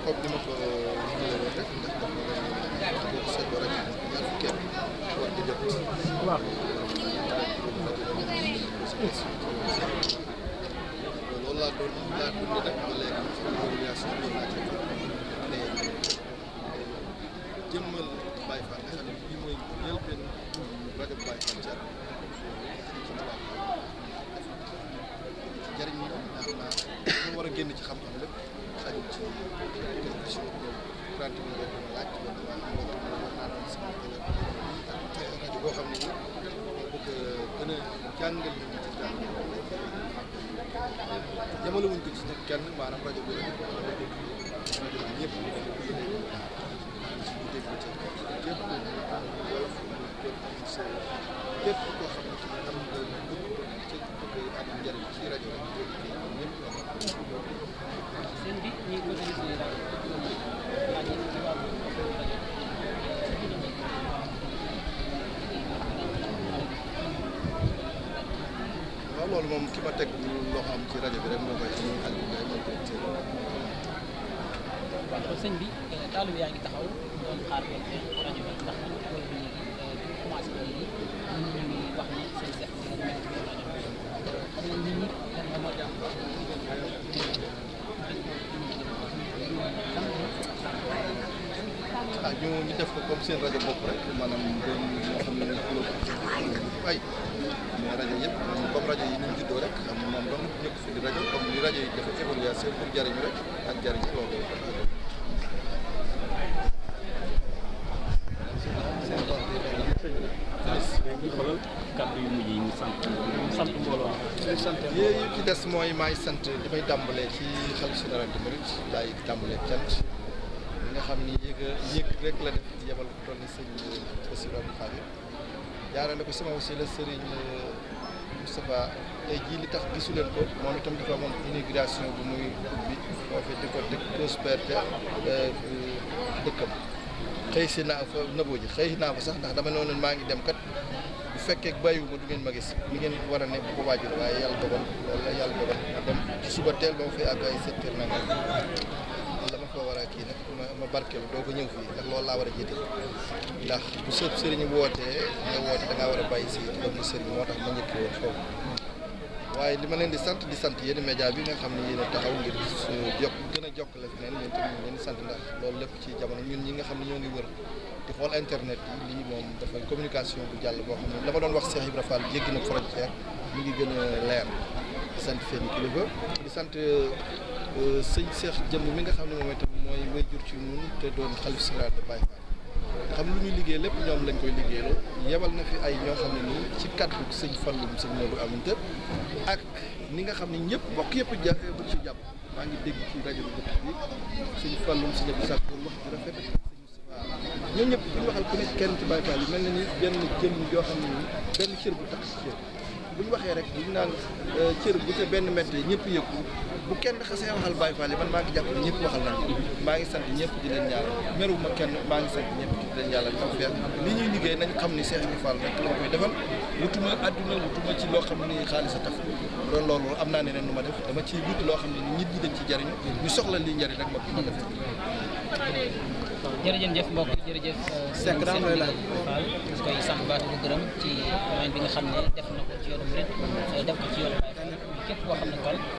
comme ni ma ko ñëwee rek ndax dafa boo ko seetloo rek ñaar fukki at war di jot. waaw. loolu laa doon dund nag ba léegi évaluation bi laa ci mais jëmmal Baye Fall nga xam ne bii mooy njëlbéen rajo Baye Fall ci jariñ ñi ndax ñu war a génn ci xam-xam lépp xajul ci télévision 30 minutes dama laaj wala naa doon sama rajo boo xam ne ni bëgg gën a jàngal nit ñi ci jàng yamale wuñ ko ci nag kenn maanaam rajo bi rajo bi ñëpp ñu dégg ci képp wolof képp koo xam ne ci am nga bëgg am njëriñ ci rajo bi ñëpp seen bi ñi ko utilisé daal laaj yi ci wàllu waaw loolu moom ki ma teg loxoom ci rajo bi rek moo koy suñu Aliou Ndiaye moo koy ci waaw sëñ bi taalibe yaa ngi taxaw doon xaar rajo bi ndax ñu ko léegi commencé ba léegi ñu ngi wax ni seen seex bi nga nekk ci rajo bi xam nañ nit ñi lan moo jàmm ñu def ko comme seen rajo bopp rek maanaam doon ñoo xam ne ay mais rajo yëpp comme rajo yi ñu juddoo rek xam moom doon ñëpp fi di rajo comme ni rajo yi dafa évaluation pour jariñu rek ak jariñ loolu ñu xoolal kàddu yu mujj yi ñu sant mbooloo yi ci des mooy maay sant damay tàmbalee ci xalifa général des mourides laay tàmbalee cant li nga xam ni yëg rek la def yebal ko toll ni sëñ Bassirou Abdou Khadir jaarale ko sama aussi la sëriñ Moustapha tey jii li tax gisu leen ko moom itam dafa amoon inauguration bu muy ubbi moo fi di ko dëkk prospérité dëkkam xëy si naa fa nëboo ji xëy naa fa sax ndax dama noonu maa ngi dem kat bu fekkee bàyyiwuma du ngeen ma gis mi ngeen war a ne bu ko waajur waaye yàlla dogal ma dem ci suba teel ba ma fay àgg ay 7 heures nangam la ma fa war a kii nag ma barkeelu doo ko ñëw fii ndax loolu laa war a jiite ndax bu sëb sëriñ wootee nga woote da ngaa war a bàyyi si doomu sëriñ moo tax ma njëkkee woon foofu waaye li ma leen di sant yéen média bi nga xam ne yéen a taxaw ngir gën a jokkale feneen yéen tamit ñu leen di sant ndax loolu lépp ci jamono ñun ñi nga xam ne ñoo ngi wër di xool internet yi lii moom dafay communication bu jàll boo xam ne la ma doon wax Cheikh Ibra Fall jéggi na frontière mi ngi gën a leer di sant seen kilifa di sant sëñ Cheikh Jëmb mi nga xam ne moom itam mooy wéyjur ci ñun te doon xalif général de Baye Fall nga xam lu ñuy liggéey lépp ñoom lañ koy liggéeyloo yebal na fi ay ñoo xam ne nii ci kaddu sëñ Falloum sëñ Modou Aminta ak ni nga xam ne ñëpp bokk yëpp bu ci jàpp maa ngi dégg ci rajo bi dëkk bi sëñ Falloum sëñ Abdou Sakkour wax ju rafet sëñ Moustapha ñoom ñëpp bu ñu waxal ku nekk kenn ci Baye Fall yi mel na ni benn jëm yoo xam ne nii benn cër bu tax ci bu ñu waxee rek bu ñu naan cër bu te benn mètre ñëpp yëg bu kenn xasee waxal Baye Fall yi man maa ngi jàpp ne ñëpp waxal nañ maa ngi sant ñëpp di leen ñaanal meruma kenn maa ngi sant ñëpp di leen ñaanal taw feex li ñuy liggéey nañ xam ni Cheikh Ibra Fall rek lañ koy defal wutuma àdduna wutuma ci loo xam ni xaalis a tax doon loolu am naa ne nu ma def dama ci wut loo xam ne nit ñi dañ ci jariñu ñu soxla lii njariñ rek ma ko defee jërëjëf mbokk jërëjëf Seck daan lay laaj Fall ñu koy sant baat bu gërëm ci moyen bi nga xam ne def na ko ci yoonu murid def ko ci yoonu Baye Fall képp koo xam ne kon